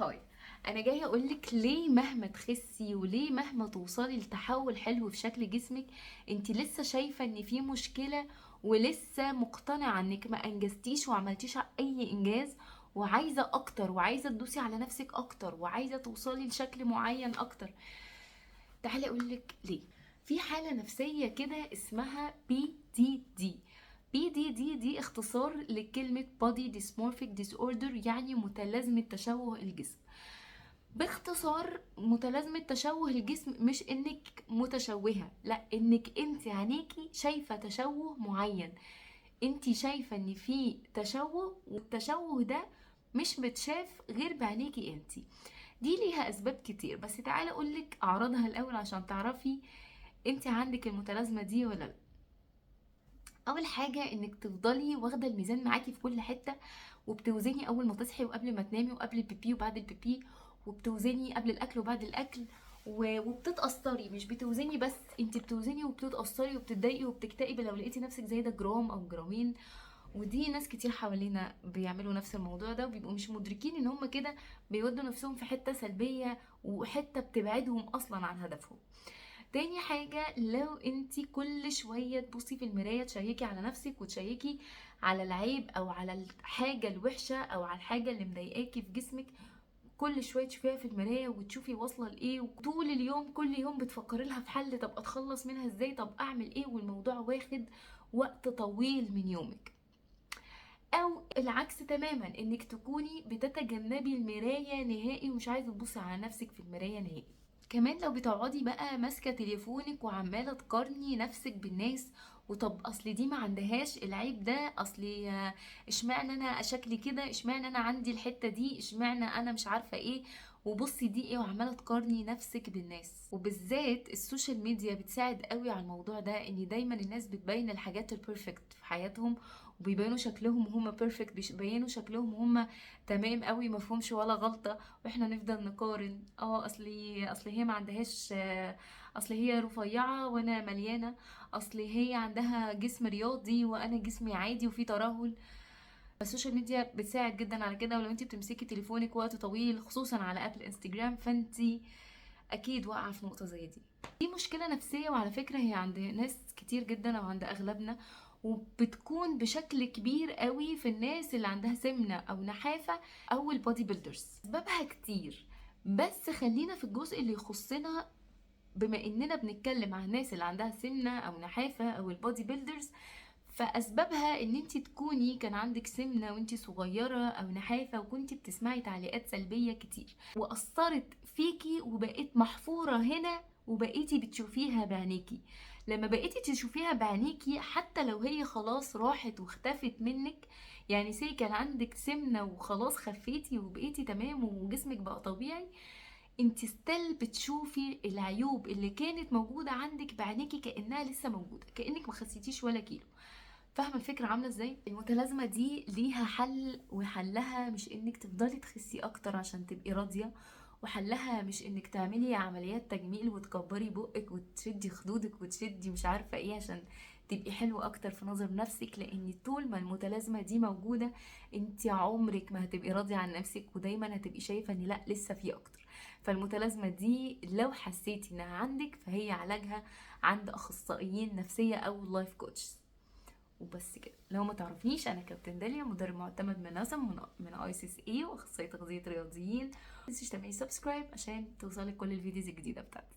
Hi، انا جاية اقولك ليه مهما تخسي وليه مهما توصلي لتحول حلو في شكل جسمك انت لسه شايفه ان في مشكلة، ولسه مقتنعة انك ما انجزتيش وعملتيش اي انجاز، وعايزه اكتر وعايزه تدوسي على نفسك اكتر وعايزه توصلي لشكل معين اكتر. تعالي اقولك ليه. في حاله نفسية كده اسمها BDD. BDD دي اختصار لكلمة Body Dysmorphic Disorder، يعني متلازمة تشوه الجسم. باختصار متلازمة تشوه الجسم مش انك متشوهة، لا، انك انت عينيكي شايفة تشوه معين، انت شايفة ان في تشوه، والتشوه ده مش متشاف غير بعينيكي انت. دي ليها اسباب كتير، بس تعالي اقولك اعراضها الاول عشان تعرفي انت عندك المتلازمة دي ولا لا. اول حاجة انك تفضلي واخدة الميزان معاكي في كل حتة، وبتوزني اول ما تصحي وقبل ما تنامي وقبل البيبي وبعد البيبي، وبتوزني قبل الاكل وبعد الاكل، وبتتأثري. مش بتوزني بس، انت بتوزني وبتتأثري وبتتضايقي وبتكتئبي لو لقيتي نفسك زايدة جرام او جرامين. ودي ناس كتير حوالينا بيعملوا نفس الموضوع ده، وبيبقوا مش مدركين ان هم كده بيودوا نفسهم في حتة سلبية وحتة بتبعدهم اصلا عن هدفهم. تاني حاجة، لو انتي كل شوية تبصي في المراية تشيكي على نفسك وتشيكي على العيب او على الحاجة الوحشة او على الحاجة اللي مضايقاكي في جسمك، كل شوية تشوفيها في المراية وتشوفي واصلة لإيه، وطول اليوم كل يوم بتفكري لها في حل، طب اتخلص منها ازاي، طب اعمل ايه، والموضوع واخد وقت طويل من يومك. او العكس تماما، انك تكوني بتتجنبي المراية نهائي ومش عايزة تبصي على نفسك في المراية نهائي. كمان لو بتقعدي بقى ماسكة تليفونك وعمالة تقارني نفسك بالناس، وطب اصل دي ما عندهاش العيب ده، اصل اشمعنى انا شكلي كده، اشمعنى انا عندي الحتة دي، اشمعنى انا مش عارفة ايه، وبصي دي ايه، وعمالة تقارني نفسك بالناس. وبالذات ال social media بتساعد قوي على الموضوع ده، ان دايما الناس بتبين الحاجات ال perfect في حياتهم، وبيبينوا شكلهم وهم perfect، بيبينوا شكلهم وهم تمام قوي ما فيهمش ولا غلطة، واحنا نفضل نقارن، اصل هي ما عندهاش، اصل هي رفيعة وانا مليانة، اصل هي عندها جسم رياضي وانا جسمي عادي وفي ترهل. ال social media بتساعد جدا على كده. ولو انت بتمسكي تليفونك وقت طويل خصوصا على app الانستجرام، فانت اكيد واقعه في نقطة زي دي. دي مشكلة نفسية، وعلى فكرة هي عند ناس كتير جدا او عند اغلبنا، وبتكون بشكل كبير قوي في الناس اللي عندها سمنه او نحافه او ال body builders. اسبابها كتير، بس خلينا في الجزء اللي يخصنا، بما اننا بنتكلم عن الناس اللي عندها سمنه او نحافه او ال body builders. فاسبابها ان انت تكوني كان عندك سمنه وانت صغيرة او نحافه، وكنتي بتسمعي تعليقات سلبية كتير واثرت فيكي وبقيت محفورة هنا، وبقيتي بتشوفيها بعينيكي. لما بقيتي تشوفيها بعينيكي حتى لو هي خلاص راحت واختفت منك، يعني say كان عندك سمنه وخلاص خفيتي وبقيتي تمام وجسمك بقى طبيعي، انت still بتشوفي العيوب اللي كانت موجودة عندك بعينيكي كانها لسه موجودة، كانك ما خسيتيش ولا كيلو. فاهمه الفكرة عامله ازاي؟ المتلازمه دي ليها حل، وحلها مش انك تفضلي تخسي اكتر عشان تبقي راضية، وحلها مش انك تعملي عمليات تجميل وتكبري بقك وتشدي خدودك وتشدي مش عارفه ايه عشان تبقي حلوة اكتر في نظر نفسك، لان طول ما المتلازمه دي موجودة انت عمرك ما هتبقي راضية عن نفسك، ودايما هتبقي شايفه ان لا لسه في اكتر. فالمتلازمه دي لو حسيتي انها عندك فهي علاجها عند اخصائيين نفسية او life coaches. وبس كده. لو ما تعرفنيش، انا كابتن داليا، مدرب معتمد من ناسا من ICSA، واخصائيه تغذية رياضيين. ما تنسيش تعملي subscribe عشان توصلك كل ال videos الجديدة بتاعتي.